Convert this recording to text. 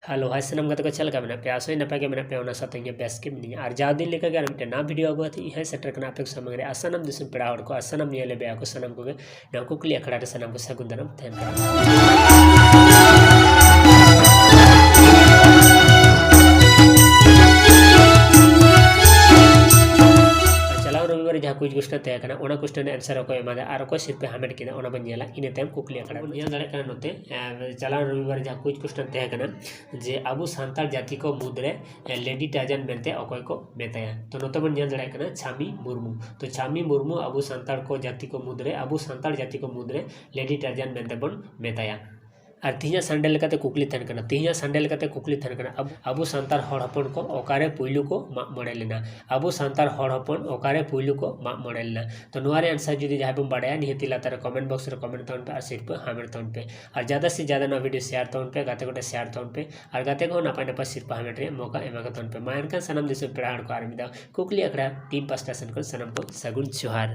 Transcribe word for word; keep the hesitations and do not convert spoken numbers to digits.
Hello, hi ᱥᱟᱱᱟᱢ ᱜᱟᱛᱮ ᱠᱚ, ᱪᱮᱫ ᱞᱮᱠᱟ ᱢᱮᱱᱟᱜ ᱯᱮᱭᱟ? ᱟᱥᱚᱜ ᱟᱹᱧ ᱱᱟᱯᱟᱭ ᱜᱮ ᱢᱮᱱᱟᱜ ᱯᱮᱭᱟ, ᱚᱱᱟ ᱥᱟᱶᱛᱮ ᱤᱧ ᱦᱚᱸ ᱵᱮᱥ ᱜᱮ ᱢᱤᱱᱟᱹᱧᱟ᱾ ᱟᱨ ᱡᱟᱣ ᱫᱤᱱ ᱞᱮᱠᱟ ᱜᱮ ᱟᱨ ᱢᱤᱫᱴᱮᱱ ᱱᱟᱣᱟ video ᱟᱹᱜᱩ ᱠᱟᱛᱮ ᱤᱧ ᱦᱚᱸ ᱥᱮᱴᱮᱨ ᱠᱟᱱᱟ ᱟᱯᱮ ᱠᱚ ᱥᱟᱢᱟᱝ ᱨᱮ᱾ ᱟᱨ ᱥᱟᱱᱟᱢ ᱫᱤᱥᱚᱢ ᱯᱮᱲᱟ ᱦᱚᱲ ᱠᱚ ᱟᱨ ᱥᱟᱱᱟᱢ ᱧᱮᱞᱮ ᱵᱮᱭᱟ ᱠᱚ ᱥᱟᱱᱟᱢ ᱠᱚᱜᱮ ᱱᱚᱣᱟ ᱠᱩᱠᱞᱤ ᱟᱠᱷᱲᱟ ᱨᱮ ᱥᱟᱱᱟᱢ ᱠᱚ ᱥᱟᱹᱜᱩᱱ ᱫᱟᱨᱟᱢ ᱛᱟᱦᱮᱱ ᱠᱟᱱᱟ᱾ ᱪᱟᱞᱟᱣ ᱨᱚᱵᱤᱵᱟᱨ ᱡᱟᱦᱟᱸ quiz question ᱛᱟᱦᱮᱸ ᱠᱟᱱᱟ, ᱚᱱᱟ question ᱨᱮ answer ᱚᱠᱚᱭ ᱮᱢᱟᱫᱟ ᱟᱨ ᱚᱠᱚᱭ ᱥᱤᱨᱯᱟᱹ ᱦᱟᱢᱮᱴ ᱠᱮᱫᱟ, ᱚᱱᱟ ᱵᱚᱱ ᱧᱮᱞᱟ᱾ ᱤᱱᱟᱹ ᱛᱟᱭᱚᱢ ᱠᱩᱠᱞᱤ ᱟᱠᱷᱲᱟ ᱵᱚᱱ ᱧᱮᱞ ᱫᱟᱲᱮᱭᱟᱜ ᱠᱟᱱᱟ ᱱᱚᱛᱮ, ᱮᱸ, ᱪᱟᱞᱟᱣ ᱨᱚᱵᱤᱵᱟᱨ ᱡᱟᱦᱟᱸ quiz question ᱛᱟᱦᱮᱸ ᱠᱟᱱᱟ ᱡᱮ ᱟᱵᱚ ᱥᱟᱱᱛᱟᱲ ᱡᱟᱹᱛᱤ ᱠᱚ ᱢᱩᱫᱽᱨᱮ, ᱮᱸ, Lady Tarzan ᱢᱮᱱᱛᱮ ᱚᱠᱚᱭ ᱠᱚ ᱢᱮᱛᱟᱭᱟ? ᱛᱚ ᱱᱚᱛᱮ ᱵᱚᱱ ᱧᱮᱞ ᱫᱟᱲᱮᱭᱟᱜ ᱠᱟᱱᱟ ᱪᱷᱟᱢᱤ ᱢᱩᱨᱢᱩ᱾ ᱛᱚ ᱪᱷᱟᱢᱤ ᱢᱩᱨᱢᱩ ᱟᱵᱚ ᱥᱟᱱᱛᱟᱲ ᱠᱚ ᱡᱟᱹᱛᱤ ᱠᱚ ᱢᱩᱫᱽᱨᱮ, ᱟᱵᱚ ᱥᱟᱱᱛᱟᱲ ᱡᱟᱹᱛᱤ ᱠᱚ ᱢᱩᱫᱽᱨᱮ Lady Tarzan ᱢᱮᱱᱛᱮ ᱵᱚᱱ ᱢᱮᱛᱟᱭᱟ᱾ ᱟᱨ ᱛᱤᱦᱤᱧᱟᱜ Sunday ᱞᱮᱠᱟᱛᱮ ᱠᱩᱠᱞᱤ ᱛᱟᱦᱮᱱ ᱠᱟᱱᱟ, ᱛᱤᱦᱤᱧᱟᱜ Sunday ᱞᱮᱠᱟᱛᱮ ᱠᱩᱠᱞᱤ ᱛᱟᱦᱮᱱ ᱠᱟᱱᱟ, ᱟᱵᱚ, ᱟᱵᱚ ᱥᱟᱱᱛᱟᱲ ᱦᱚᱲ ᱦᱚᱯᱚᱱ ᱠᱚ ᱚᱠᱟᱨᱮ ᱯᱩᱭᱞᱩ ᱠᱚ ᱢᱟᱜ ᱢᱚᱬᱮ ᱞᱮᱱᱟ? ᱟᱵᱚ ᱥᱟᱱᱛᱟᱲ ᱦᱚᱲ ᱦᱚᱯᱚᱱ ᱚᱠᱟᱨᱮ ᱯᱩᱭᱞᱩ ᱠᱚ ᱢᱟᱜ ᱢᱚᱬᱮ ᱞᱮᱱᱟ? ᱛᱚ ᱱᱚᱣᱟ ᱨᱮ answer ᱡᱩᱫᱤ ᱡᱟᱦᱟᱸᱭ ᱵᱚᱱ ᱵᱟᱲᱟᱭᱟ, ᱱᱤᱦᱟᱹᱛᱤ ᱞᱟᱛᱟᱨ ᱨᱮ comment box ᱨᱮ comment ᱛᱟᱵᱚᱱ ᱯᱮ ᱟᱨ ᱥᱤᱨᱯᱟᱹ ᱦᱟᱢᱮᱴ ᱛᱟᱵᱚᱱ ᱯᱮ᱾ ᱟᱨ ᱡᱟᱫᱟ ᱥᱮ ᱡᱟᱫᱟ ᱱᱚᱣᱟ video share ᱛᱟᱵᱚᱱ ᱯᱮ, ᱜᱟᱛᱮ ᱠᱚᱴᱷᱮᱱ share ᱛᱟᱵᱚᱱ ᱯᱮ, ᱟᱨ ᱜᱟᱛᱮ ᱠᱚᱦᱚᱸ ᱱᱟᱯᱟᱭ ᱱᱟᱯᱟᱭ ᱥᱤᱨᱯᱟᱹ ᱦᱟᱢᱮᱴ ᱨᱮᱭᱟᱜ ᱢᱚᱠᱟ ᱮᱢᱟ ᱠᱚ ᱛᱟᱵᱚᱱ ᱯᱮ᱾ ᱢᱟ ᱮᱱᱠᱷᱟᱱ ᱥᱟᱱᱟᱢ ᱫᱤᱥᱚᱢ ᱯᱮᱲᱟ ᱦᱚᱲ ᱠᱚ ᱟᱨ ᱢᱤᱫ ᱫᱷᱟᱣ ᱠᱩᱠᱞᱤ ᱟᱠᱷᱲᱟ team ᱯᱟᱥᱴᱟ ᱥᱮᱱ ᱠᱷᱚᱱ ᱥᱟᱱᱟᱢ ᱠᱚ ᱥᱟᱹᱜᱩᱱ ᱡᱚᱦᱟᱨ᱾